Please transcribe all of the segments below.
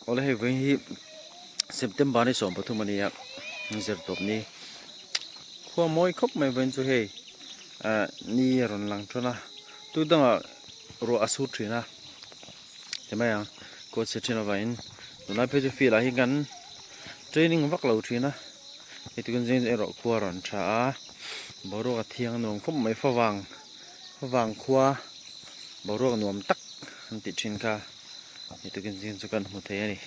Awle hei vawiin hi September ni 13 a ni a zir tawp ni khua mawi khawp mai vawiin chu hei ah ni a rawn lang thawn a tu dangah ruah a sur thin a ti mai ang kawt chhe thin avangin tunlai phei chu field ah hian kan training vak lo thin a hei tukin zing erawh khua a rawn tha a boruak a thiang nuam khawp mai favang favang khua boruak nuam tak an tih thin kha. Hei tukin zing chu kan hmu thei a ni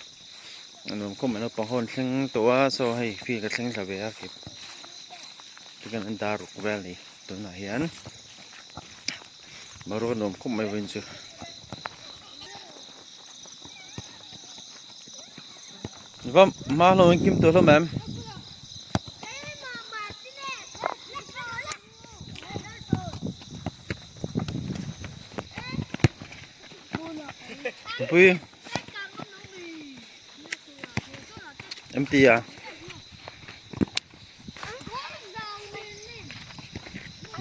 a nuam khawp mai naupang ho an thleng tawh a saw hei field ka thleng thla ve a tichuan an dar ruk vel a ni tunah hian boruak a nuam khawp mai vawiin chu. Va hma hlawm in kim tawh hlawm em? Pui Em ti à?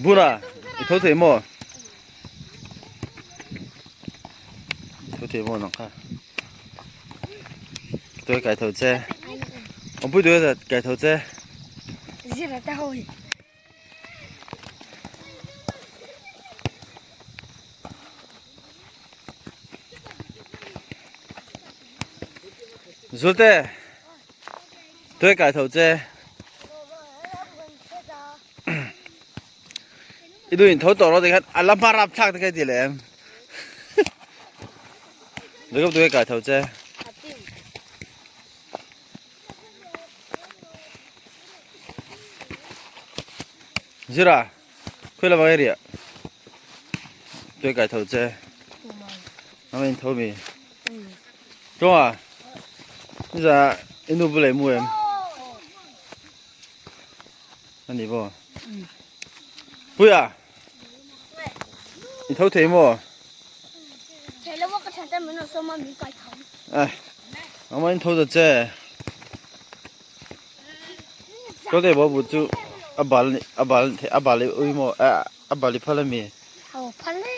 Bura, i tho thei maw? I tho thei maw nang kha? Tôi cải thầu che. Ông bui tôi cải thầu che. Zira ta hoi. Zulte, tôi cải thầu che. I duhin tho tawh rawh tikhan a la hma rap thlak te kha i ti leh em? Jacob tu kai tho che. Zira, khui la bangai ria. Tu kai tho che. Nama in tho mi. Tonga. Za inu bulai mu em. Ani bo. Puia. I tho thei maw? Thei lo ka thian te min rawn sawm a min kai tho. Eh. Nangmah in tho ta che. Tho thei bo bu chu a bal a bal a bal i ui maw a bal i phal ami? Aw phal e.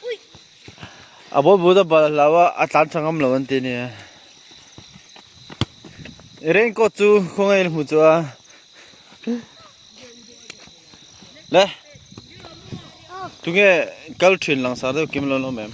Ui. A bo bu ta bal a hlau a a tlan tha ngam lo an ti nia. Raincoat chu khawngaih in hmu chu a. Le. Tunge kal thin langsar deuh kim lo an awm em?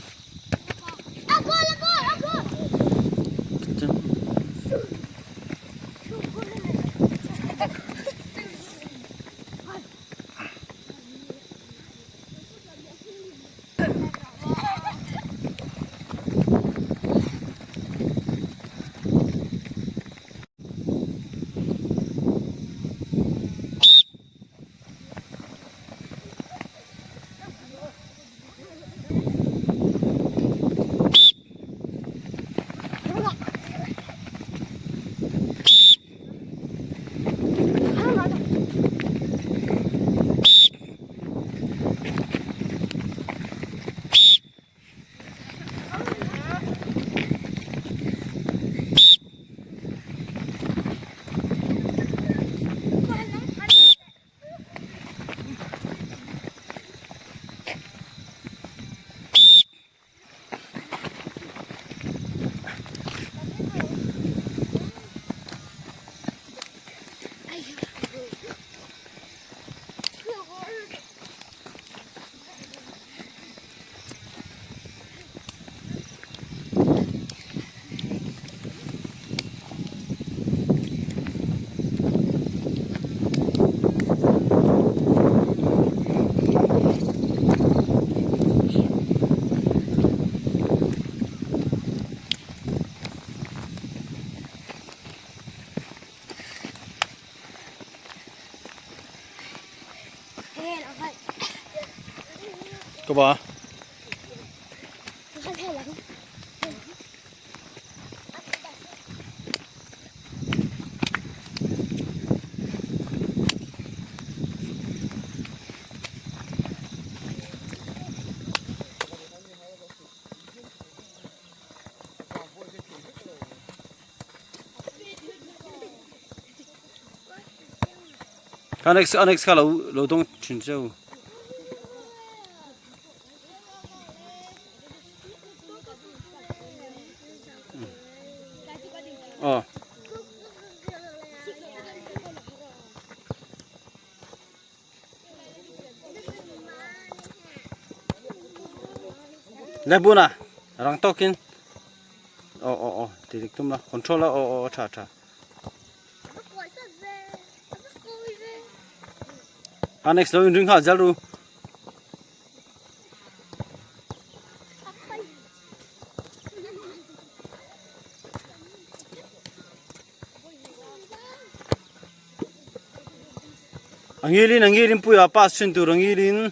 Có bò. Annex annex kha lo lo dawng thin cheu. Aw. Le buna rang tawkin aw aw aw ti dik tum la control la aw aw tha tha. A next lo in ring nghal zel ru. A ngilin a ngilin puia pass thin tur a ngilin.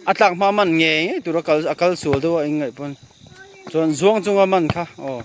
A tlak hma man ngei ngei tur a kal a kal sual deuh a eng ngaih pawn chuan zuang chunga man kha aw.